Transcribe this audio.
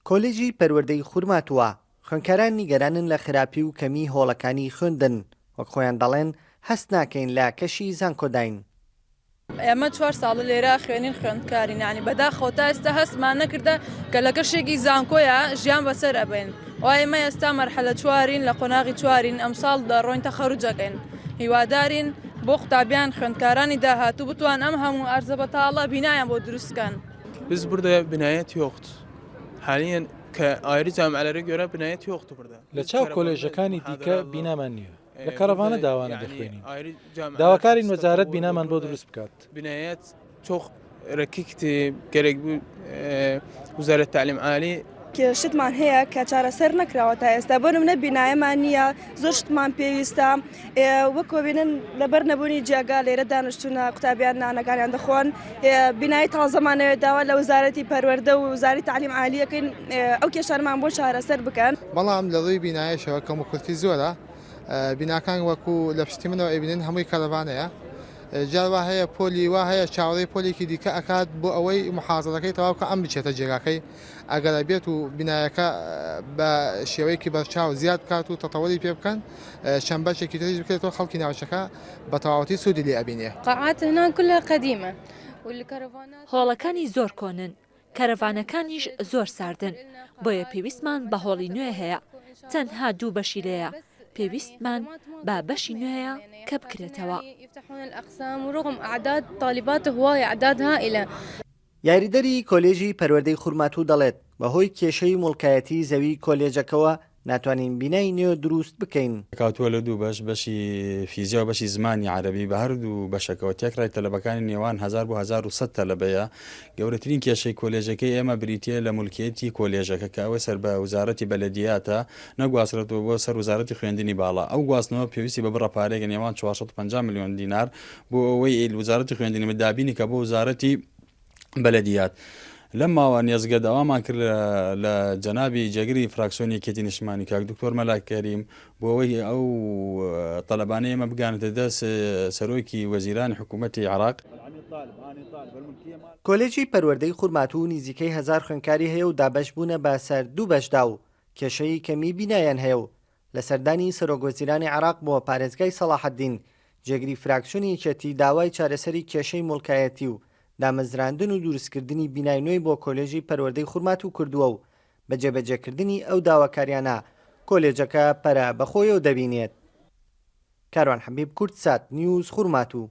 کۆلێژی پەروەردەی خورماتووە، خوێندکاران نیگەرانن لە خراپی و کەمی هۆڵەکانی خوێندن، وەک خۆیان دەڵێن هەست ناکەین لە کەشی زانکۆداین. ئێمە چوار ساڵە لێرە خوێنین خوێندکارین یانی بەداخەوە تا ئێستا هەستمان نەکردە کە لە کەشێکی زانکۆیە ژیان بەسەر ئەبەین وا ئێمە ئێستا مەرحەلە چوارین لە قۆناغی چوارین ئەمساڵ دەڕۆین تەخەروج ئەکەین هیوادارین بۆ قوتابیان خوێندکارانی داهاتوو بتوان ئەم هەموو ئەرزە بەتاڵە بینایان بۆ دروست کەن. Biz burada binayet yoktu. Haliyen ke ayrı camialere göre binayet yoktu burada. لە چاو کۆلێژەکانی دیکە بینامان نییە. لە کەرەڤانە داوانە دەخوێنین. داواکارین وەزارەت بینامان بۆ دروست بکات. شتمان هەیە کە چارەسەر نەکراوە تا ئێستا بۆ نمونە بینایەمان نییە زۆر شتمان پێویستە وەک بینن لەبەر نەبوونی جێگا لێرە دانیشتونە قوتابیان نانەکانیان دەخۆن بینای تازەمانەوێت داوا لە وەزارەتی پەروەردە و وەزارەتی تەعلیم عالیەکەین ئەو کێشانەمان بۆ چارەسەر بکەن. بەڵام لە ڕووی بینایەشەوە کەموکورتی زۆرە بیناکان وەکو لە پشتی منەوە ئەیبینن هەمووی کەرەڤانەیە جار وا هەیە پۆلی وا هەیە چاوەڕێی پۆلێکی دیکە ئەکات بۆ ئەوەی محازەرەکەی تەواو بکە ئەم بچێتە جێگاکەی ئەگەر ئەبێت و بینایەکە بە شێوەیەکی بەرچاو زیاد بکات و تەتەوەری پێ بکەن چەند بەشێکی تریش بکرێتەوە خەڵکی ناوچەکە بە تەواوەتی سوودی لێ ئەبینێ. قاعات هنا كلها قديمة والكرفانات. هۆڵەکانی زۆر کۆنن کەرەڤانەکانیش زۆر ساردن، بۆیە پێویستمان بە هۆڵی نوێ هەیە، تەنها دوو بەشی لێیە، پێویستمان بە بەشی نوێیە کە بکرێتەوە. یاریدەری کۆلێژی پەروەردەی خورماتوو دەڵێت، بەهۆی کێشەی موڵکایەتی زەوی کۆلێجەکەوە ناتوانین بینای نوێ دروست بکەین. پێکهاتووە لە دوو بەش، بەشی فیزیا و بەشی زمانی عەرەبی، بە هەردوو بەشەکەوە تێکڕای تەلەبەکانی نێوان هەزار بۆ 1100 تەلەبەیە، گەورەترین کێشەی کۆلێژەکەی ئێمە بریتییە لە مولکیەتی کۆلێژەکە کە ئەوە سەر بە وزارەتی بەلەدیاتە نەگواسترێتەوە بۆ سەر وزارەتی خوێندنی باڵا، ئەو گواستنەوە پێویستی بە بڕە پارەیەکە نێوان 450 ملیۆن دینار بۆ ئەوەی وزارەتی خوێندنی دابینی کە بۆ وزارەتی بەلەدیات. لەم ماوە نێزگە داوامان کرد لە جەنابی جێگری فراکسیۆنی یەکێتی نیشتمانی کاک دکتۆر مەلا کەریم بۆ ئەوەی ئەو تەلەبانەی ئێمە بگانێتە دەست سەرۆکی وەزیرانی حکوومەتی عێراق. کۆلێجی پەروەردەی خورماتوو نیزیکەی هەزار خوێندکاری هەیە و دابەش بوونە بە سەر دوو بەشدا و کێشەی کەمی بینایان هەیە و لە سەردانی سەرۆکوەزیرانی عێراق بۆ پارێزگای سەڵاحەدین، جێگری فراکسیۆنی یەکێتی داوای چارەسەری کێشەی موڵکایەتی و دامەزراندن و دروستکردنی بینای نوێی بۆ کۆلێژی پەروەردەی خورماتوو کردووە و بە جێبەجێکردنی ئەو داواکاریانە کۆلێجەکە پەرە بە خۆیەوە دەبینێت. کاروان حەبیب، کوردسات نیوز، خورماتوو.